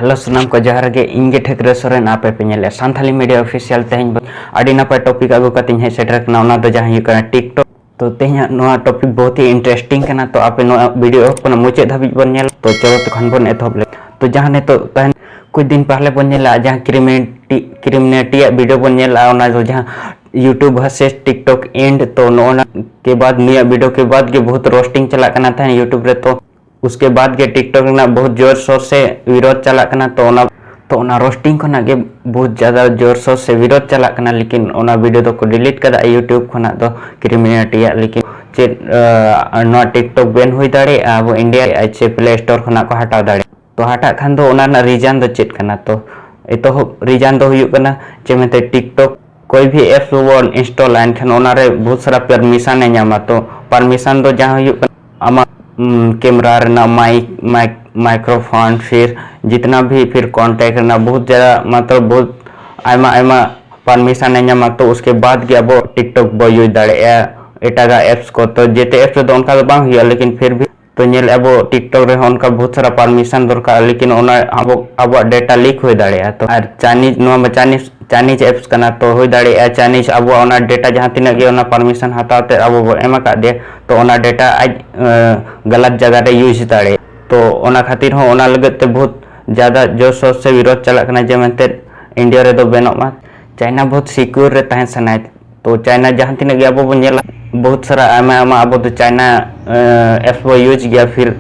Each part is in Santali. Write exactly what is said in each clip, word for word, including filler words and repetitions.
ᱦᱮᱞᱳ ᱥᱟᱱᱟᱢ ᱠᱚ ᱡᱚᱦᱟᱨ ᱜᱮ, ᱤᱧ ᱜᱮ ᱴᱷᱟᱹᱠᱨᱟᱹ ᱥᱚᱨᱮᱱ, ᱟᱯᱮ ᱯᱮ ᱧᱮᱞᱮᱫᱼᱟ ᱥᱟᱱᱛᱷᱟᱞᱤ ᱢᱤᱰᱤᱭᱟ ᱚᱯᱷᱤᱥᱤᱭᱟᱞ᱾ ᱛᱮᱦᱮᱧ ᱟᱹᱰᱤ ᱱᱟᱯᱟᱭ ᱴᱚᱯᱤᱠ ᱟᱹᱜᱩ ᱠᱟᱛᱮᱧ ᱦᱮᱡ ᱥᱮᱴᱮᱨ ᱠᱟᱱᱟ, ᱚᱱᱟ ᱫᱚ ᱡᱟᱦᱟᱸ ᱦᱩᱭᱩᱜ ᱠᱟᱱᱟ ᱴᱤᱠᱴᱚᱠ᱾ ᱛᱚ ᱛᱮᱦᱮᱧᱟᱜ ᱱᱚᱣᱟ ᱴᱚᱯᱤᱠ ᱵᱚᱦᱩᱛ ᱦᱤ ᱤᱱᱴᱟᱨᱮᱥᱴᱤᱝ ᱠᱟᱱᱟ, ᱛᱚ ᱟᱯᱮ ᱱᱚᱣᱟ ᱵᱷᱤᱰᱤᱭᱳ ᱮᱦᱚᱵ ᱠᱷᱚᱱᱟᱜ ᱢᱩᱪᱟᱹᱫ ᱫᱷᱟᱹᱵᱤᱡ ᱵᱚᱱ ᱧᱮᱞᱟ᱾ ᱛᱚ ᱪᱚᱞᱚ ᱛᱚᱠᱷᱚᱱ ᱵᱚᱱ ᱮᱛᱚᱦᱚᱵ ᱞᱮ᱾ ᱛᱚ ᱡᱟᱦᱟᱸ ᱱᱤᱛᱚᱜ ᱛᱟᱦᱮᱱ ᱠᱩᱪ ᱫᱤᱱ ᱯᱟᱦᱞᱮ ᱵᱚᱱ ᱧᱮᱞᱟ, ᱡᱟᱦᱟᱸ ᱠᱨᱤᱢᱤᱱᱮᱴᱤ ᱠᱨᱤᱢᱤᱱᱮᱴᱤᱭᱟᱜ ᱵᱷᱤᱰᱤᱭᱳ ᱵᱚᱱ ᱧᱮᱞᱟ, ᱚᱱᱟ ᱫᱚ ᱡᱟᱦᱟᱸ YouTube ᱵᱷᱟᱨᱥᱮᱥ ᱴᱤᱠᱴᱚᱠ ᱮᱱᱰ, ᱛᱚ ᱱᱚᱜᱼᱚ ᱱᱟ ᱠᱮ ᱵᱟᱫ, ᱱᱤᱭᱟᱹ ᱵᱷᱤᱰᱤᱭᱳ ᱠᱮ ᱵᱟᱫ ᱜᱮ ᱵᱚᱦᱩᱛ ᱨᱳᱥᱴᱤᱝ ᱪᱟᱞᱟᱜ ᱠᱟᱱᱟ ᱛᱟᱦᱮᱸᱱ YouTube ᱨᱮ᱾ ᱛᱚ ᱩᱥᱠᱮ ᱵᱟᱫ ᱜᱮ ᱴᱤᱠᱴᱚᱠ ᱨᱮᱱᱟᱜ ᱵᱚᱦᱩᱛ ᱡᱳᱨ ᱥᱳᱨ ᱥᱮ ᱵᱤᱨᱳᱫ ᱪᱟᱞᱟᱜ ᱠᱟᱱᱟ᱾ ᱛᱚ ᱚᱱᱟ ᱛᱚ ᱚᱱᱟ ᱨᱳᱥᱴᱤᱝ ᱠᱷᱚᱱᱟᱜ ᱜᱮ ᱵᱚᱦᱩᱛ ᱡᱟᱫᱟ ᱡᱳᱨ ᱥᱳᱨ ᱥᱮ ᱵᱤᱨᱳᱫ ᱪᱟᱞᱟᱜ ᱠᱟᱱᱟ, ᱞᱮᱠᱤᱱ ᱚᱱᱟ ᱵᱷᱤᱰᱤᱭᱳ ᱫᱚᱠᱚ ᱰᱤᱞᱤᱴ ᱠᱟᱫᱟ YouTube ᱠᱷᱚᱱᱟᱜ ᱫᱚ, ᱠᱨᱤᱢᱤᱱᱮᱴᱤᱭᱟᱜ᱾ ᱞᱮᱠᱤᱱ ᱪᱮᱫ ᱟᱸ, ᱱᱚᱣᱟ ᱴᱤᱠᱴᱚᱠ ᱵᱮᱱ ᱦᱩᱭ ᱫᱟᱲᱮᱭᱟᱜᱼᱟ ᱟᱵᱚ ᱤᱱᱰᱤᱭᱟ ᱨᱮ, ᱟᱪᱪᱷᱟ, ᱯᱞᱮ ᱥᱴᱳᱨ ᱠᱷᱚᱱᱟᱜ ᱠᱚ ᱦᱟᱴᱟᱣ ᱫᱟᱲᱮᱭᱟᱜᱼᱟ? ᱛᱚ ᱦᱟᱴᱟᱜ ᱠᱷᱟᱱ ᱫᱚ ᱚᱱᱟ ᱨᱮᱱᱟᱜ ᱨᱤᱡᱟᱱ ᱫᱚ ᱪᱮᱫ ᱠᱟᱱᱟ? ᱛᱚ ᱮᱛᱚᱦᱚᱵ ᱨᱤᱡᱟᱱ ᱫᱚ ᱦᱩᱭᱩᱜ ᱠᱟᱱᱟ ᱡᱮ ᱢᱮᱱᱛᱮ ᱴᱤᱠᱴᱚᱠ ᱠᱳᱭ ᱵᱷᱤ ᱮᱯᱥ ᱵᱚᱱ ᱤᱱᱥᱴᱚᱞᱟ, ᱮᱱᱠᱷᱟᱱ ᱚᱱᱟᱨᱮ ᱵᱚᱦᱩᱛ ᱥᱟᱨᱟ ᱯᱟᱨᱢᱤᱥᱚᱱ ᱮ ᱧᱟᱢᱟ᱾ ᱛᱚ ᱯᱟᱨᱢᱤᱥᱚᱱ ᱫᱚ ᱡᱟᱦᱟᱸ ᱦᱩᱭᱩᱜ ᱠᱟᱱᱟ ᱟᱢᱟᱜ ᱠᱮᱢᱮᱨᱟ ᱨᱮᱱᱟᱜ, ᱢᱟᱭᱤᱠ, ᱢᱟᱭᱤᱠ, ᱢᱟᱭᱠᱨᱳᱯᱷᱳᱱ, ᱯᱷᱤᱨ ᱡᱤᱛᱱᱟ ᱵᱷᱤ, ᱯᱷᱤᱨ ᱠᱚᱱᱴᱮᱠᱴ ᱨᱮᱱᱟᱜ ᱵᱚᱦᱩᱛ ᱡᱟᱫᱟ, ᱢᱚᱛᱞᱚᱵ ᱵᱚᱦᱩᱛ ᱟᱭᱢᱟ ᱟᱭᱢᱟ ᱯᱟᱨᱢᱤᱥᱚᱱ ᱮ ᱧᱟᱢᱟ᱾ ᱛᱚ ᱩᱥᱠᱮ ᱵᱟᱫ ᱜᱮ ᱟᱵᱚ ᱴᱤᱠᱴᱚᱠ ᱵᱚ ᱤᱭᱩᱡᱽ ᱫᱟᱲᱮᱭᱟᱜᱼᱟ᱾ ᱮᱴᱟᱜᱟᱜ ᱮᱯᱥ ᱠᱚ ᱛᱚ ᱡᱮᱛᱮ ᱮᱯᱥ ᱨᱮᱫᱚ ᱚᱱᱠᱟ ᱫᱚ ᱵᱟᱝ ᱦᱩᱭᱩᱜᱼᱟ, ᱞᱮᱠᱤᱱ ᱯᱷᱤᱨ ᱵᱷᱤ ᱛᱚ ᱧᱮᱞᱮᱫᱼᱟ ᱵᱚ ᱴᱤᱠᱴᱚᱠ ᱨᱮᱦᱚᱸ ᱚᱱᱠᱟ ᱵᱚᱦᱩᱛ ᱥᱟᱨᱟ ᱯᱟᱨᱢᱤᱥᱚᱱ ᱫᱚᱨᱠᱟᱨ, ᱞᱮᱠᱤᱱ ᱚᱱᱟ ᱟᱵᱚ ᱟᱵᱚᱣᱟᱜ ᱰᱮᱴᱟ ᱞᱤᱠ ᱦᱩᱭ ᱫᱟᱲᱮᱭᱟᱜᱼᱟ᱾ ᱛᱚ ᱟᱨ ᱪᱟᱭᱱᱤᱡᱽ, ᱱᱚᱣᱟ ᱢᱟ ᱪᱟᱭᱱᱤᱡᱽ ᱪᱟᱭᱱᱤᱡᱽ ᱮᱯᱥ ᱠᱟᱱᱟ, ᱛᱚ ᱦᱩᱭ ᱫᱟᱲᱮᱭᱟᱜᱼᱟ ᱪᱟᱭᱱᱤᱡᱽ ᱟᱵᱚᱣᱟᱜ ᱚᱱᱟ ᱰᱮᱴᱟ ᱡᱟᱦᱟᱸ ᱛᱤᱱᱟᱹᱜ ᱜᱮ ᱚᱱᱟ ᱯᱟᱨᱢᱤᱥᱚᱱ ᱦᱟᱛᱟᱣ ᱛᱮ ᱟᱵᱚ ᱵᱚ ᱮᱢ ᱟᱠᱟᱫ ᱫᱮᱭᱟ, ᱛᱚ ᱚᱱᱟ ᱰᱮᱴᱟ ᱟᱡ ᱜᱟᱞᱟᱛ ᱡᱟᱭᱜᱟ ᱨᱮ ᱤᱭᱩᱡᱽ ᱫᱟᱲᱮᱭᱟᱜᱼᱟ᱾ ᱛᱚ ᱚᱱᱟ ᱠᱷᱟᱹᱛᱤᱨ ᱦᱚᱸ ᱚᱱᱟ ᱞᱟᱹᱜᱤᱫ ᱛᱮ ᱵᱚᱦᱩᱛ ᱡᱟᱫᱟ ᱡᱳᱨ ᱥᱳᱨ ᱥᱮ ᱵᱤᱨᱳᱫ ᱪᱟᱞᱟᱜ ᱠᱟᱱᱟ ᱡᱮ ᱢᱮᱱᱛᱮ ᱤᱱᱰᱤᱭᱟ ᱨᱮᱫᱚ ᱵᱮᱱᱚᱜ ᱢᱟ᱾ ᱪᱟᱭᱱᱟ ᱵᱚᱦᱩᱛ ᱥᱤᱠᱩᱨ ᱨᱮ ᱛᱟᱦᱮᱸ ᱥᱟᱱᱟᱭᱮᱫ ᱛᱚ ᱪᱟᱭᱱᱟ ᱡᱟᱦᱟᱸ ᱛᱤᱱᱟᱹᱜ ᱜᱮ ᱟᱵᱚ ᱵᱚᱱ ᱧᱮᱞᱟ, ᱵᱚᱦᱩᱛ ᱥᱟᱨᱟ ᱟᱭᱢᱟ ᱟᱭᱢᱟ ᱟᱵᱚ ᱫᱚ ᱪᱟᱭᱱᱟ ᱮᱯᱥ ᱵᱚ ᱤᱭᱩᱡᱽ ᱜᱮᱭᱟ, ᱯᱷᱤᱨ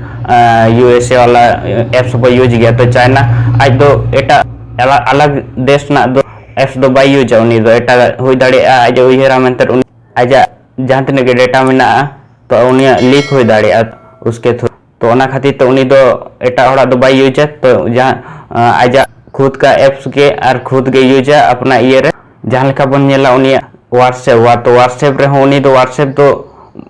ᱤᱭᱩ ᱮᱥ ᱮ ᱣᱟᱞᱟ ᱮᱯᱥ ᱵᱚ ᱤᱭᱩᱡᱽ ᱜᱮᱭᱟ᱾ ᱛᱚ ᱪᱟᱭᱱᱟ ᱟᱡ ᱫᱚ ᱮᱴᱟᱜ ᱟᱞᱟᱜᱽ ᱟᱞᱟᱜᱽ ᱫᱮᱥ ᱨᱮᱱᱟᱜ ᱫᱚ ᱮᱯᱥ ᱫᱚ ᱵᱟᱭ ᱤᱭᱩᱡᱟ᱾ ᱩᱱᱤ ᱫᱚ ᱮᱴᱟᱜ ᱦᱩᱭ ᱫᱟᱲᱮᱭᱟᱜᱼᱟ, ᱟᱡ ᱮ ᱩᱭᱦᱟᱹᱨᱟ ᱢᱮᱱᱛᱮ ᱩᱱᱤ ᱟᱡᱟᱜ ᱡᱟᱦᱟᱸ ᱛᱤᱱᱟᱹᱜ ᱜᱮ ᱰᱮᱴᱟ ᱢᱮᱱᱟᱜᱼᱟ, ᱛᱚ ᱩᱱᱤᱭᱟᱜ ᱞᱤᱠ ᱦᱩᱭ ᱫᱟᱲᱮᱭᱟᱜᱼᱟ ᱩᱥᱠᱮ ᱛᱷᱨᱩ᱾ ᱛᱚ ᱚᱱᱟ ᱠᱷᱟᱹᱛᱤᱨ ᱛᱮ ᱩᱱᱤ ᱫᱚ ᱮᱴᱟᱜ ᱦᱚᱲᱟᱜ ᱫᱚ ᱵᱟᱭ ᱤᱭᱩᱡᱟ᱾ ᱛᱚ ᱡᱟᱦᱟᱸ ᱟᱡᱟᱜ ᱠᱷᱩᱫ ᱠᱟ ᱮᱯᱥ ᱜᱮ ᱟᱨ ᱠᱷᱩᱫ ᱜᱮ ᱤᱭᱩᱡᱟ ᱟᱯᱱᱟ ᱤᱭᱟᱹ ᱨᱮ᱾ ᱡᱟᱦᱟᱸ ᱞᱮᱠᱟ ᱵᱚᱱ ᱧᱮᱞᱟ ᱩᱱᱤᱭᱟᱜ WhatsApp, ᱛᱚ WhatsApp ᱨᱮᱦᱚᱸ ᱩᱱᱤ ᱫᱚ WhatsApp ᱫᱚ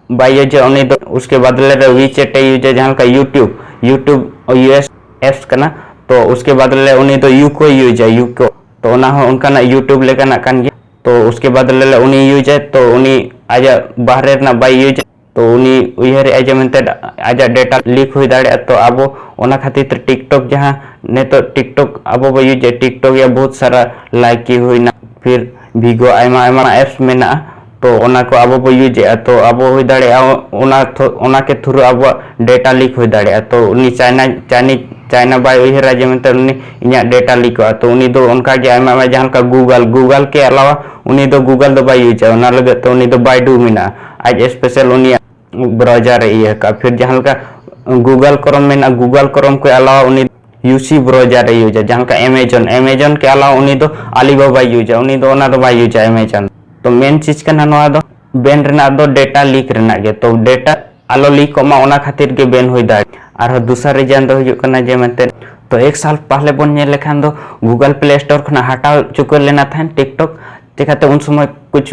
ᱵᱟᱭ ᱤᱭᱩᱡᱟ᱾ ᱩᱱᱤ ᱫᱚ ᱩᱥᱠᱮ ᱵᱟᱫᱞᱮ ᱨᱮ WeChat ᱮ ᱤᱭᱩᱡᱟ᱾ ᱡᱟᱦᱟᱸ ᱞᱮᱠᱟ YouTube, YouTube U S apps ᱠᱟᱱᱟ, ᱛᱚ ᱩᱥᱠᱮ ᱵᱟᱫᱞᱮ ᱩᱱᱤ ᱫᱚ ᱭᱩᱠᱳ ᱤᱭᱩᱡᱟ, ᱭᱩᱠᱳ᱾ ᱛᱚ ᱚᱱᱟ ᱦᱚᱸ ᱚᱱᱠᱟᱱᱟᱜ YouTube ᱞᱮᱠᱟᱱᱟᱜ ᱠᱟᱱ ᱜᱮᱭᱟ᱾ ᱛᱚ ᱩᱥᱠᱮ ᱵᱟᱫᱞᱮ ᱩᱱᱤ ᱤᱭᱩᱡᱟ, ᱛᱚ ᱩᱱᱤ ᱟᱡᱟᱜ ᱵᱟᱦᱨᱮ ᱨᱮᱱᱟᱜ ᱵᱟᱭ ᱤᱭᱩᱡᱟ᱾ ᱛᱚ ᱩᱱᱤ ᱩᱭᱦᱟᱹᱨᱮᱜᱼᱟᱭ ᱡᱮ ᱢᱮᱱᱛᱮ ᱟᱡᱟᱜ ᱰᱮᱴᱟ ᱞᱤᱠ ᱦᱩᱭ ᱫᱟᱲᱮᱭᱟᱜᱼᱟ᱾ ᱛᱚ ᱟᱵᱚ ᱚᱱᱟ ᱠᱷᱟᱹᱛᱤᱨ ᱛᱮ ᱴᱤᱠᱴᱚᱠ, ᱡᱟᱦᱟᱸ ᱱᱤᱛᱚᱜ ᱴᱤᱠᱴᱚᱠ ᱟᱵᱚ ᱵᱚ ᱤᱭᱩᱡᱮᱫ, ᱴᱤᱠᱴᱚᱠ ᱨᱮᱭᱟᱜ ᱵᱚᱦᱩᱛ ᱥᱟᱨᱟ ᱞᱟᱭᱠᱤ ᱦᱩᱭᱱᱟ, ᱯᱷᱤᱨ ᱵᱷᱤᱜᱳ, ᱟᱭᱢᱟ ᱟᱭᱢᱟ ᱮᱯᱥ ᱢᱮᱱᱟᱜᱼᱟ᱾ ᱛᱚ ᱚᱱᱟ ᱠᱚ ᱟᱵᱚ ᱵᱚ ᱤᱭᱩᱡᱮᱫᱼᱟ, ᱛᱚ ᱟᱵᱚ ᱦᱩᱭ ᱫᱟᱲᱮᱭᱟᱜᱼᱟ ᱚᱱᱟ ᱛᱷᱚ-, ᱚᱱᱟ ᱠᱮ ᱛᱷᱨᱩ ᱟᱵᱚᱣᱟᱜ ᱰᱮᱴᱟ ᱞᱤᱠ ᱦᱩᱭ ᱫᱟᱲᱮᱭᱟᱜᱼᱟ᱾ ᱛᱚ ᱩᱱᱤ ᱪᱟᱭᱱᱟ, ᱪᱟᱭᱱᱤᱡᱽ, ᱪᱟᱭᱱᱟ ᱵᱟᱭ ᱩᱭᱦᱟᱹᱨᱟ ᱡᱮ ᱢᱮᱱᱛᱮ ᱩᱱᱤ ᱤᱧᱟᱹᱜ ᱰᱮᱴᱟ ᱞᱤᱠᱚᱜᱼᱟ᱾ ᱛᱚ ᱩᱱᱤ ᱫᱚ ᱚᱱᱠᱟ ᱜᱮ ᱟᱭᱢᱟ ᱟᱭᱢᱟ, ᱡᱟᱦᱟᱸ ᱞᱮᱠᱟ ᱜᱩᱜᱚᱞ, ᱜᱩᱜᱚᱞ ᱠᱮ ᱟᱞᱟᱣᱟ ᱩᱱᱤ ᱫᱚ ᱜᱩᱜᱚᱞ ᱫᱚ ᱵᱟᱭ ᱤᱭᱩᱡᱟ᱾ ᱚᱱᱟ ᱞᱟᱹᱜᱤᱫ ᱛᱮ ᱩᱱᱤ ᱫᱚ ᱵᱟᱭᱰᱩ ᱢᱮᱱᱟᱜᱼᱟ, ᱟᱡ ᱥᱯᱮᱥᱟᱞ ᱩᱱᱤᱭᱟᱜ ᱵᱨᱟᱣᱡᱟᱨ ᱮ ᱤᱭᱟᱹ ᱠᱟᱜᱼᱟ᱾ ᱯᱷᱤᱨ ᱡᱟᱦᱟᱸ ᱞᱮᱠᱟ ᱜᱩᱜᱚᱞ ᱠᱨᱳᱢ ᱢᱮᱱᱟᱜᱼᱟ, ᱜᱩᱜᱚᱞ ᱠᱨᱳᱢ ᱠᱚ ᱟᱞᱟᱣᱟ ᱩᱱᱤ ᱭᱩ ᱥᱤ ᱵᱨᱟᱣᱡᱟᱨ ᱮ ᱤᱭᱩᱡᱟ᱾ ᱡᱟᱦᱟᱸ ᱞᱮᱠᱟ ᱮᱢᱟᱡᱚᱱ, ᱮᱢᱟᱡᱚᱱ ᱠᱮ ᱟᱞᱟᱣᱟ ᱩᱱᱤ ᱫᱚ ᱟᱞᱤᱵᱟᱵᱟᱭ ᱤᱭᱩᱡᱟ, ᱩᱱᱤ ᱫᱚ ᱚᱱᱟ ᱫᱚ ᱵᱟᱭ ᱤᱭᱩᱡᱟ ᱮᱢᱟᱡᱚᱱ᱾ ᱛᱚ ᱢᱮᱱ ᱪᱤᱡᱽ ᱠᱟᱱᱟ ᱱᱚᱣᱟ ᱫᱚ, ᱵᱮᱱ ᱨᱮᱱᱟᱜ ᱫᱚ ᱰᱮᱴᱟ ᱞᱤᱠ ᱨᱮᱱᱟᱜ ᱜᱮ᱾ ᱛᱚ ᱰᱮᱴᱟ ᱟᱞᱚ ᱞᱤᱠᱚᱜ ᱢᱟ, ᱚᱱᱟ ᱠᱷᱟᱹᱛᱤᱨ ᱜᱮ ᱵᱮᱱ ᱦᱩᱭ ᱫᱟᱲᱮᱭᱟᱜᱼᱟ᱾ ᱟᱨᱦᱚᱸ ᱫᱚᱥᱟᱨ ᱨᱤᱡᱟᱱ ᱫᱚ ᱦᱩᱭᱩᱜ ᱠᱟᱱᱟ ᱡᱮ ᱢᱮᱱᱛᱮ, ᱛᱚ ᱮᱠ ᱥᱟᱞ ᱯᱟᱦᱞᱮ ᱵᱚᱱ ᱧᱮᱞ ᱞᱮᱠᱷᱟᱱ ᱫᱚ ᱜᱩᱜᱚᱞ ᱯᱞᱮ ᱥᱴᱳᱨ ᱠᱷᱚᱱᱟᱜ ᱦᱟᱴᱟᱣ ᱪᱩᱠᱟᱹ ᱞᱮᱱᱟ ᱛᱟᱦᱮᱸᱱ ᱴᱤᱠᱴᱚᱠ᱾ ᱪᱤᱠᱟᱹᱛᱮ ᱩᱱ ᱥᱚᱢᱚᱭ ᱠᱩᱪ,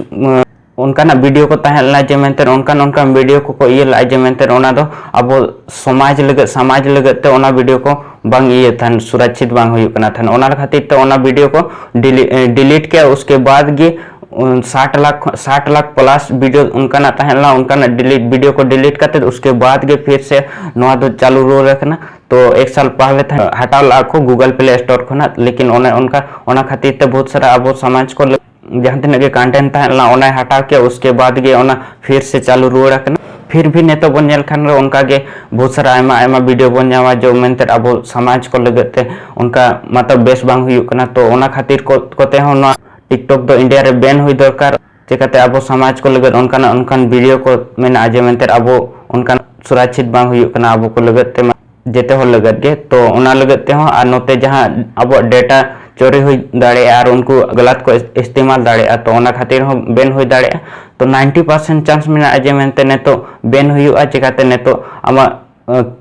ᱚᱱᱠᱟᱱᱟᱜ ᱵᱷᱤᱰᱤᱭᱳ ᱠᱚ ᱛᱟᱦᱮᱸ ᱞᱮᱱᱟ ᱡᱮ ᱢᱮᱱᱛᱮ ᱚᱱᱠᱟᱱ ᱚᱱᱠᱟᱱ ᱵᱷᱤᱰᱤᱭᱳ ᱠᱚᱠᱚ ᱤᱭᱟᱹ ᱞᱮᱫᱼᱟ ᱡᱮ ᱢᱮᱱᱛᱮ ᱚᱱᱟ ᱫᱚ ᱟᱵᱚ ᱥᱚᱢᱟᱡᱽ ᱞᱟᱹᱜᱤᱫ, ᱥᱚᱢᱟᱡᱽ ᱞᱟᱹᱜᱤᱫ ᱛᱮ ᱚᱱᱟ ᱵᱷᱤᱰᱤᱭᱳ ᱠᱚ ᱵᱟᱝ ᱤᱭᱟᱹ ᱛᱟᱦᱮᱱ, ᱥᱩᱨᱟᱪᱷᱤᱛ ᱵᱟᱝ ᱦᱩᱭᱩᱜ ᱠᱟᱱᱟ ᱛᱟᱦᱮᱱ᱾ ᱚᱱᱟ ᱠᱷᱟᱹᱛᱤᱨ ᱛᱮ ᱚᱱᱟ ᱵᱷᱤᱰᱤᱭᱳ ᱠᱚ ᱰᱤᱞᱤ-, ᱰᱤᱞᱤᱴ ᱠᱮᱜᱼᱟ᱾ ᱩᱥᱠᱮ ᱵᱟᱫ ᱜᱮ ᱩᱱ ᱥᱟᱴ ᱞᱟᱠᱷ, ᱥᱟᱴ ᱞᱟᱠᱷ ᱯᱞᱟᱥ ᱵᱷᱤᱰᱤᱭᱳ ᱚᱱᱠᱟᱱᱟᱜ ᱛᱟᱦᱮᱸ ᱞᱮᱱᱟ, ᱚᱱᱠᱟᱱᱟᱜ ᱰᱤᱞᱤᱴ ᱵᱷᱤᱰᱤᱭᱳ ᱠᱚ ᱰᱤᱞᱤᱴ ᱠᱟᱛᱮ ᱩᱥᱠᱮ ᱵᱟᱫ ᱜᱮ ᱯᱷᱤᱨ ᱥᱮ ᱱᱚᱣᱟ ᱫᱚ ᱪᱟᱹᱞᱩ ᱨᱩᱣᱟᱹᱲ ᱟᱠᱟᱱᱟ᱾ ᱛᱚ ᱮᱠ ᱥᱟᱞ ᱯᱟᱦᱞᱮ ᱛᱟᱦᱮᱸ ᱦᱟᱴᱟᱣ ᱞᱟᱜᱼᱟ ᱠᱚ ᱜᱩᱜᱚᱞ ᱯᱞᱮ ᱥᱴᱳᱨ ᱠᱷᱚᱱᱟᱜ, ᱞᱮᱠᱤᱱ ᱚᱱᱮ ᱚᱱᱠᱟ, ᱚᱱᱟ ᱠᱷᱟᱹᱛᱤᱨ ᱛᱮ ᱵᱚᱦᱩᱛ ᱥᱟᱨᱟ ᱟᱵᱚ ᱥᱚᱢᱟᱡᱽ ᱠᱚ ᱞᱟᱹ-, ᱡᱟᱦᱟᱸ ᱛᱤᱱᱟᱹᱜ ᱜᱮ ᱠᱚᱱᱴᱮᱱᱴ ᱛᱟᱦᱮᱸ ᱞᱮᱱᱟ ᱚᱱᱟᱭ ᱦᱟᱴᱟᱣ ᱠᱮᱜᱼᱟ, ᱩᱥᱠᱮ ᱵᱟᱫ ᱜᱮ ᱚᱱᱟ ᱯᱷᱤᱨ ᱥᱮ ᱪᱟᱹᱞᱩ ᱨᱩᱣᱟᱹᱲ ᱟᱠᱟᱱᱟ᱾ ᱯᱷᱤᱨ ᱵᱷᱤ ᱱᱤᱛᱚᱜ ᱵᱚᱱ ᱧᱮᱞ ᱠᱷᱟᱱ ᱫᱚ ᱚᱱᱠᱟ ᱜᱮ ᱵᱚᱦᱩᱛ ᱥᱟᱨᱟ ᱟᱭᱢᱟ ᱟᱭᱢᱟ ᱵᱷᱤᱰᱤᱭᱳ ᱵᱚᱱ ᱧᱟᱢᱟ ᱡᱮ ᱢᱮᱱᱛᱮ ᱟᱵᱚ ᱥᱚᱢᱟᱡᱽ ᱠᱚ ᱞᱟᱹᱜᱤᱫ ᱛᱮ ᱚᱱᱠᱟ ᱢᱚᱛᱞᱚᱵ ᱵᱮᱥ ᱵᱟᱝ ᱦᱩᱭᱩᱜ ᱠᱟᱱᱟ᱾ ᱛᱚ ᱚᱱᱟ ᱠᱷᱟᱹᱛᱤᱨ ᱠᱚ, ᱠᱚᱛᱮ ᱦᱚᱸ ᱱᱚᱣᱟ ᱴᱤᱠᱴᱚᱠ ᱫᱚ ᱤᱱᱰᱤᱭᱟ ᱨᱮ ᱵᱮᱱ ᱦᱩᱭ ᱫᱚᱨᱠᱟᱨ᱾ ᱪᱤᱠᱟᱹᱛᱮ ᱟᱵᱚ ᱥᱚᱢᱟᱡᱽ ᱠᱚ ᱞᱟᱹᱜᱤᱫ ᱚᱱᱠᱟᱱᱟᱜ, ᱚᱱᱠᱟᱱ ᱵᱷᱤᱰᱤᱭᱳ ᱠᱚ ᱢᱮᱱᱟᱜᱼᱟ ᱡᱮ ᱢᱮᱱᱛᱮ ᱟᱵᱚ ᱚᱱᱠᱟᱱ ᱥᱩᱨᱟᱪᱷᱤᱛ ᱵᱟᱝ ᱦᱩᱭᱩᱜ ᱠᱟᱱᱟ ᱟᱵᱚ ᱠᱚ ᱞᱟᱹᱜᱤᱫ ᱛᱮ, ᱡᱮᱛᱮ ᱦᱚᱲ ᱞᱟᱹᱜᱤᱫ ᱜᱮ᱾ ᱛᱚ ᱚᱱᱟ ᱞᱟᱹᱜᱤᱫ ᱛᱮᱦᱚᱸ ᱟᱨ ᱱᱚᱛᱮ ᱡᱟᱦᱟᱸ ᱟᱵᱚᱣᱟᱜ ᱰᱮᱴᱟ ᱪᱳᱨᱤ ᱦᱩᱭ ᱫᱟᱲᱮᱭᱟᱜᱼᱟ ᱟᱨ ᱩᱱᱠᱩ ᱜᱟᱞᱟᱛ ᱠᱚ ᱤᱥ-, ᱤᱥᱛᱮᱢᱟᱞ ᱫᱟᱲᱮᱭᱟᱜᱼᱟ, ᱛᱚ ᱚᱱᱟ ᱠᱷᱟᱹᱛᱤᱨ ᱦᱚᱸ ᱵᱮᱱ ᱦᱩᱭ ᱫᱟᱲᱮᱭᱟᱜᱼᱟ᱾ ᱛᱚ ᱱᱟᱭᱤᱱᱴᱤ ᱯᱟᱨᱥᱮᱱᱴ ᱪᱟᱱᱥ ᱢᱮᱱᱟᱜᱼᱟ ᱡᱮ ᱢᱮᱱᱛᱮ ᱱᱤᱛᱚᱜ ᱵᱮᱱ ᱦᱩᱭᱩᱜᱼᱟ᱾ ᱪᱤᱠᱟᱹᱛᱮ ᱱᱤᱛᱚᱜ ᱟᱢᱟᱜ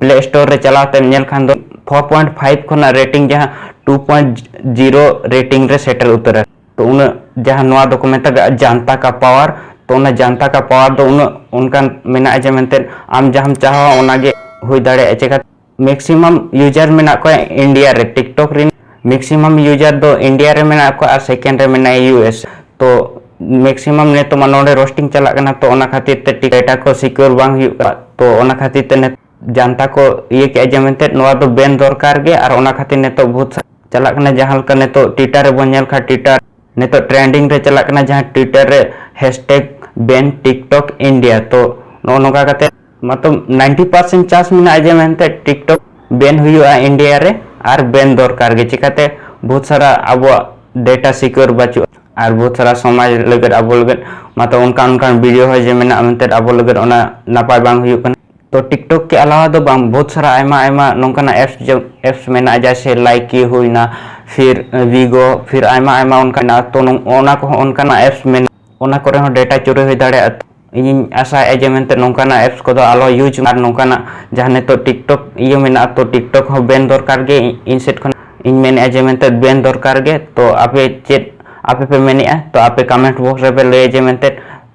ᱯᱞᱮ ᱥᱴᱳᱨ ᱨᱮ ᱪᱟᱞᱟᱣ ᱛᱮᱢ ᱧᱮᱞ ᱠᱷᱟᱱ ᱫᱚ ᱯᱷᱳᱨ ᱯᱚᱭᱮᱱᱴ ᱯᱷᱟᱭᱤᱵᱷ ᱠᱷᱚᱱᱟᱜ ᱨᱮᱴᱤᱝ ᱡᱟᱦᱟᱸ ᱴᱩ ᱯᱚᱭᱮᱱᱴ ᱡᱤᱨᱳ ᱨᱮᱴᱤᱝ ᱨᱮ ᱥᱮᱴᱮᱨ ᱩᱛᱟᱹᱨᱟ᱾ ᱛᱚ ᱩᱱᱟᱹᱜ ᱡᱟᱦᱟᱸ ᱱᱚᱣᱟ ᱫᱚᱠᱚ ᱢᱮᱛᱟᱜᱟᱜᱼᱟ ᱡᱟᱱᱛᱟ ᱠᱟ ᱯᱟᱣᱟᱨ, ᱛᱚ ᱚᱱᱟ ᱡᱟᱱᱛᱟ ᱠᱟ ᱯᱟᱣᱟᱨ ᱫᱚ ᱩᱱᱟᱹᱜ ᱚᱱᱠᱟᱱ ᱢᱮᱱᱟᱜᱼᱟ ᱡᱮ ᱢᱮᱱᱛᱮ ᱟᱢ ᱡᱟᱦᱟᱸᱢ ᱪᱟᱦᱟᱣᱟ ᱚᱱᱟᱜᱮ ᱦᱩᱭ ᱫᱟᱲᱮᱭᱟᱜᱼᱟ᱾ ᱪᱮᱠᱟ ᱢᱮᱠᱥᱤᱢᱟᱢ ᱭᱩᱡᱟᱨ ᱢᱮᱱᱟᱜ ᱠᱚᱣᱟ ᱤᱱᱰᱤᱭᱟ ᱨᱮ, ᱴᱤᱠᱴᱚᱠ ᱨᱮᱱ ᱢᱮᱠᱥᱤᱢᱟᱢ ᱭᱩᱡᱟᱨ ᱫᱚ ᱤᱱᱰᱤᱭᱟ ᱨᱮ ᱢᱮᱱᱟᱜ ᱠᱚᱣᱟ ᱟᱨ ᱥᱮᱠᱮᱱᱰ ᱨᱮ ᱢᱮᱱᱟᱭᱟ ᱤᱭᱩ ᱮᱥ᱾ ᱛᱚ ᱢᱮᱠᱥᱤᱢᱟᱢ ᱱᱤᱛᱚᱜ ᱢᱟ ᱱᱚᱰᱮ ᱨᱳᱥᱴᱤᱝ ᱪᱟᱞᱟᱜ ᱠᱟᱱᱟ, ᱛᱚ ᱚᱱᱟ ᱠᱷᱟᱹᱛᱤᱨ ᱛᱮ ᱰᱮᱴᱟ ᱠᱚ ᱥᱤᱠᱤᱭᱳᱨ ᱵᱟᱝ ᱦᱩᱭᱩᱜ ᱠᱟᱱᱟ᱾ ᱛᱚ ᱚᱱᱟ ᱠᱷᱟᱹᱛᱤᱨ ᱛᱮ ᱱᱤᱛ-, ᱡᱟᱱᱛᱟ ᱠᱚ ᱤᱭᱟᱹ ᱠᱮᱜᱼᱟ ᱡᱮ ᱢᱮᱱᱛᱮ ᱱᱚᱣᱟ ᱫᱚ ᱵᱮᱱ ᱫᱚᱨᱠᱟᱨ ᱜᱮ, ᱟᱨ ᱚᱱᱟ ᱠᱷᱟᱹᱛᱤᱨ ᱱᱤᱛᱚᱜ ᱵᱚᱦᱩᱛ ᱥᱟ-, ᱪᱟᱞᱟᱜ ᱠᱟᱱᱟ᱾ ᱡᱟᱦᱟᱸ ᱞᱮᱠᱟ ᱱᱤᱛᱚᱜ ᱴᱩᱭᱴᱟᱨ ᱨᱮᱵᱚᱱ ᱧᱮᱞ ᱠᱷᱟᱱ, ᱴᱩᱭᱴᱟᱨ ᱱᱤᱛᱚᱜ ᱴᱨᱮᱱᱰᱤᱝ ᱨᱮ ᱪᱟᱞᱟᱜ ᱠᱟᱱᱟ, ᱡᱟᱦᱟᱸ ᱴᱩᱭᱴᱟᱨ ᱨᱮ ᱦᱮᱥᱴᱮᱜᱽ ᱵᱮᱱ ᱴᱤᱠᱴᱚᱠ ᱤᱱᱰᱤᱭᱟ᱾ ᱛᱚ ᱱᱚᱜᱼᱚ ᱱᱚᱝᱠᱟ ᱠᱟᱛᱮ ᱢᱚᱛᱞᱚᱵ ᱱᱟᱭᱤᱱᱴᱤ ᱯᱟᱨᱥᱮᱱᱴ ᱪᱟᱱᱥ ᱢᱮᱱᱟᱜᱼᱟ ᱡᱮ ᱢᱮᱱᱛᱮ ᱴᱤᱠᱴᱚᱠ ᱵᱮᱱ ᱦᱩᱭᱩᱜᱼᱟ ᱤᱱᱰᱤᱭᱟ ᱨᱮ, ᱟᱨ ᱵᱮᱱ ᱫᱚᱨᱠᱟᱨ ᱜᱮ᱾ ᱪᱤᱠᱟᱛᱮ ᱵᱚᱦᱩᱛ ᱥᱟᱨᱟ ᱟᱵᱚᱣᱟᱜ ᱰᱮᱴᱟ ᱥᱤᱠᱤᱭᱳᱨ ᱵᱟᱹᱪᱩᱜᱼᱟ, ᱟᱨ ᱵᱚᱦᱩᱛ ᱥᱟᱨᱟ ᱥᱚᱢᱟᱡᱽ ᱞᱟᱹᱜᱤᱫ, ᱟᱵᱚ ᱞᱟᱹᱜᱤᱫ ᱢᱟᱛᱚ ᱚᱱᱠᱟᱱ ᱚᱱᱠᱟᱱ ᱵᱷᱤᱰᱤᱭᱳ ᱦᱚᱸ ᱡᱮ ᱢᱮᱱᱟᱜᱼᱟ ᱢᱮᱱᱛᱮ ᱟᱵᱚ ᱞᱟᱹᱜᱤᱫ ᱚᱱᱟ ᱱᱟᱯᱟᱭ ᱵᱟᱝ ᱦᱩᱭᱩᱜ ᱠᱟᱱᱟ᱾ ᱛᱚ ᱴᱤᱠᱴᱚᱠ ᱠᱮ ᱟᱞᱟᱣᱟ ᱫᱚ ᱵᱟᱝ, ᱵᱚᱦᱩᱛ ᱥᱟᱨᱟ ᱟᱭᱢᱟ ᱟᱭᱢᱟ ᱱᱚᱝᱠᱟᱱᱟᱜ ᱮᱯᱥ, ᱮᱯᱥ ᱢᱮᱱᱟᱜᱼᱟ, ᱡᱮᱭᱥᱮ ᱞᱟᱭᱠᱤ ᱦᱩᱭᱱᱟ, ᱯᱷᱤᱨ ᱵᱤᱜᱳ, ᱯᱷᱤᱨ ᱟᱭᱢᱟ ᱟᱭᱢᱟ ᱚᱱᱠᱟᱱᱟᱜ᱾ ᱛᱚ ᱱᱚᱝ-, ᱚᱱᱟ ᱠᱚᱦᱚᱸ ᱚᱱᱠᱟᱱᱟᱜ ᱮᱯᱥ ᱢᱮᱱᱟᱜᱼᱟ, ᱚᱱᱟ ᱠᱚᱨᱮ ᱦᱚᱸ ᱰᱮᱴᱟ ᱪᱩᱨᱤ ᱦᱩᱭ ᱫᱟᱲᱮᱭᱟᱜᱼᱟ᱾ ᱤᱧᱤᱧ ᱟᱥᱟᱭᱮᱫᱼᱟ ᱡᱮ ᱢᱮᱱᱛᱮ ᱱᱚᱝᱠᱟᱱᱟᱜ ᱮᱯᱥ ᱠᱚᱫᱚ ᱟᱞᱚ ᱤᱭᱩᱡᱽ ᱢᱟ, ᱟᱨ ᱱᱚᱝᱠᱟᱱᱟᱜ ᱡᱟᱦᱟᱸ ᱱᱤᱛᱚᱜ ᱴᱤᱠᱴᱚᱠ ᱤᱭᱟᱹ ᱢᱮᱱᱟᱜᱼᱟ, ᱛᱚ ᱴᱤᱠᱴᱚᱠ ᱦᱚᱸ ᱵᱮᱱ ᱫᱚᱨᱠᱟᱨ ᱜᱮ᱾ ᱤᱧ ᱥᱮᱫ ᱠᱷᱚᱱ ᱤᱧ ᱢᱮᱱᱮᱫᱼᱟ ᱡᱮ ᱢᱮᱱᱛᱮ ᱵᱮᱱ ᱫᱚᱨᱠᱟᱨ ᱜᱮ᱾ ᱛᱚ ᱟᱯᱮ ᱪᱮᱫ ᱟᱯᱮ ᱯᱮ ᱢᱮᱱᱮᱫᱼᱟ, ᱛᱚ ᱟᱯᱮ ᱠᱚᱢᱮᱱᱴ ᱵᱚᱠᱥ ᱨᱮᱯᱮ ᱞᱟᱹᱭᱟ ᱡᱮ ᱢᱮᱱᱛᱮ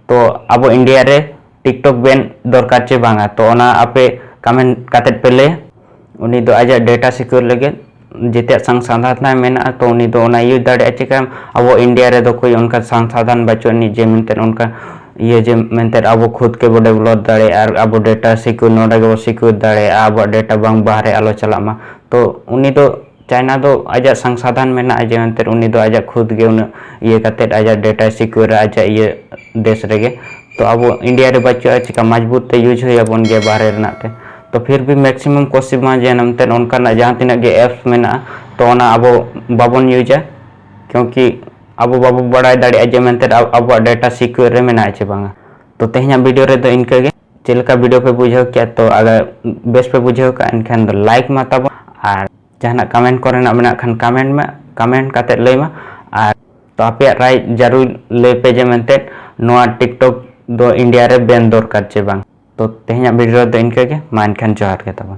ᱛᱚ ᱟᱵᱚ ᱤᱱᱰᱤᱭᱟ ᱨᱮ ᱴᱤᱠᱴᱚᱠ ᱵᱮᱱ ᱫᱚᱨᱠᱟᱨ ᱪᱮ ᱵᱟᱝᱟ, ᱛᱚ ᱚᱱᱟ ᱟᱯᱮ ᱠᱚᱢᱮᱱᱴ ᱠᱟᱛᱮᱫ ᱯᱮ ᱞᱟᱹᱭᱟ᱾ ᱩᱱᱤ ᱫᱚ ᱟᱡᱟᱜ ᱰᱮᱴᱟ ᱥᱤᱠᱤᱭᱳᱨ ᱞᱟᱹᱜᱤᱫ ᱡᱮᱛᱮᱭᱟᱜ ᱥᱚᱝᱥᱟᱫᱷᱟᱱ ᱛᱟᱭ ᱢᱮᱱᱟᱜᱼᱟ, ᱛᱚ ᱩᱱᱤ ᱫᱚ ᱚᱱᱟ ᱤᱭᱩᱡᱽ ᱫᱟᱲᱮᱭᱟᱜᱼᱟ᱾ ᱪᱮᱠᱟ ᱟᱵᱚ ᱤᱱᱰᱤᱭᱟ ᱨᱮᱫᱚ ᱠᱳᱭ ᱚᱱᱠᱟ ᱥᱚᱝᱥᱟᱫᱷᱟᱱ ᱵᱟᱹᱪᱩᱜ ᱟᱹᱱᱤᱡ ᱡᱮ ᱢᱮᱱᱛᱮ ᱚᱱᱠᱟ ᱤᱭᱟᱹ ᱡᱮ ᱢᱮᱱᱛᱮ ᱟᱵᱚ ᱠᱷᱩᱫ ᱜᱮᱵᱚ ᱰᱮᱵᱷᱞᱚᱯ ᱫᱟᱲᱮᱭᱟᱜᱼᱟ ᱟᱨ ᱟᱵᱚ ᱰᱮᱴᱟ ᱥᱤᱠᱤᱭᱳᱨ ᱱᱚᱰᱮ ᱜᱮᱵᱚ ᱥᱤᱠᱤᱭᱳᱨ ᱫᱟᱲᱮᱭᱟᱜᱼᱟ, ᱟᱵᱚᱣᱟᱜ ᱰᱮᱴᱟ ᱵᱟᱝ ᱵᱟᱦᱨᱮ ᱟᱞᱚ ᱪᱟᱞᱟᱜ ᱢᱟ᱾ ᱛᱚ ᱩᱱᱤ ᱫᱚ ᱪᱟᱭᱱᱟ ᱫᱚ ᱟᱡᱟᱜ ᱥᱚᱝᱥᱟᱫᱷᱟᱱ ᱢᱮᱱᱟᱜᱼᱟ ᱡᱮ ᱢᱮᱱᱛᱮ ᱩᱱᱤ ᱫᱚ ᱟᱡᱟᱜ ᱠᱷᱩᱫ ᱜᱮ ᱩᱱᱟᱹᱜ ᱤᱭᱟᱹ ᱠᱟᱛᱮᱫ ᱟᱡᱟᱜ ᱰᱮᱴᱟᱭ ᱥᱤᱠᱤᱭᱳᱨᱟ ᱟᱡᱟᱜ ᱤᱭᱟᱹ ᱫᱮᱥ ᱨᱮᱜᱮ᱾ ᱛᱚ ᱟᱵᱚ ᱤᱱᱰᱤᱭᱟ ᱨᱮ ᱵᱟᱹᱪᱩᱜᱼᱟ, ᱪᱮᱠᱟ ᱢᱟᱡᱽᱵᱩᱛ ᱛᱮ ᱤᱭᱩᱡᱽ ᱦᱩᱭ ᱟᱵᱚᱱ ᱜᱮᱭᱟ ᱵᱟᱦᱨᱮ ᱨᱮᱱᱟᱜ ᱛᱮ᱾ ᱛᱚ ᱯᱷᱤᱨ ᱵᱷᱤ ᱢᱮᱠᱥᱤᱢᱟᱢ ᱠᱳᱥᱤᱥ ᱢᱟ ᱡᱮ ᱮᱱᱛᱮᱫ ᱚᱱᱠᱟᱱᱟᱜ ᱡᱟᱦᱟᱸ ᱛᱤᱱᱟᱹᱜ ᱜᱮ ᱮᱯᱥ ᱢᱮᱱᱟᱜᱼᱟ, ᱛᱚ ᱚᱱᱟ ᱟᱵᱚ ᱵᱟᱵᱚᱱ ᱤᱭᱩᱡᱟ, ᱠᱤᱭᱩᱸᱠᱤ ᱟᱵᱚ ᱵᱟᱵᱚ ᱵᱟᱲᱟᱭ ᱫᱟᱲᱮᱭᱟᱜᱼᱟ ᱡᱮ ᱢᱮᱱᱛᱮᱫ ᱟᱵ-, ᱟᱵᱚᱣᱟᱜ ᱰᱮᱴᱟ ᱥᱤᱠᱤᱭᱳᱨ ᱨᱮ ᱢᱮᱱᱟᱜᱼᱟ ᱪᱮ ᱵᱟᱝᱟ᱾ ᱛᱚ ᱛᱮᱦᱮᱧᱟᱜ ᱵᱷᱤᱰᱤᱭᱳ ᱨᱮᱫᱚ ᱤᱱᱠᱟᱹ ᱜᱮ᱾ ᱪᱮᱫ ᱞᱮᱠᱟ ᱵᱷᱤᱰᱤᱭᱳ ᱯᱮ ᱵᱩᱡᱷᱟᱹᱣ ᱠᱮᱫᱼᱟ? ᱛᱚ ᱟᱜᱟᱨ ᱵᱮᱥ ᱯᱮ ᱵᱩᱡᱷᱟᱹᱣ ᱠᱟᱜᱼᱟ, ᱮᱱᱠᱷᱟᱱ ᱫᱚ ᱞᱟᱭᱤᱠ ᱢᱟ ᱛᱟᱵᱚᱱ, ᱟᱨ ᱡᱟᱦᱟᱱᱟᱜ ᱠᱚᱢᱮᱱᱴ ᱠᱚᱨᱮᱱᱟᱜ ᱢᱮᱱᱟᱜ ᱠᱷᱟᱱ ᱠᱚᱢᱮᱱᱴ ᱢᱮ, ᱠᱚᱢᱮᱱᱴ ᱠᱟᱛᱮᱫ ᱞᱟᱹᱭ ᱢᱟ᱾ ᱟᱨ ᱛᱚ ᱟᱯᱮᱭᱟᱜ ᱨᱟᱭ ᱡᱟᱹᱨᱩᱲ ᱞᱟᱹᱭ ᱯᱮ ᱡᱮ ᱢᱮᱱᱛᱮᱫ ᱱᱚᱣᱟ ᱴᱤᱠᱴᱚᱠ ᱫᱚ ᱤᱱᱰᱤᱭᱟ ᱨᱮ ᱵᱮᱱ ᱫᱚᱨᱠᱟᱨ ᱪᱮ ᱵᱟᱝ᱾ ᱛᱚ ᱛᱮᱦᱮᱧᱟᱜ ᱵᱷᱤᱰᱤᱭᱳ ᱫᱚ ᱤᱱᱠᱟᱹ ᱜᱮ, ᱢᱟ ᱮᱱᱠᱷᱟᱱ ᱡᱚᱦᱟᱨ ᱜᱮ ᱛᱟᱵᱚᱱ᱾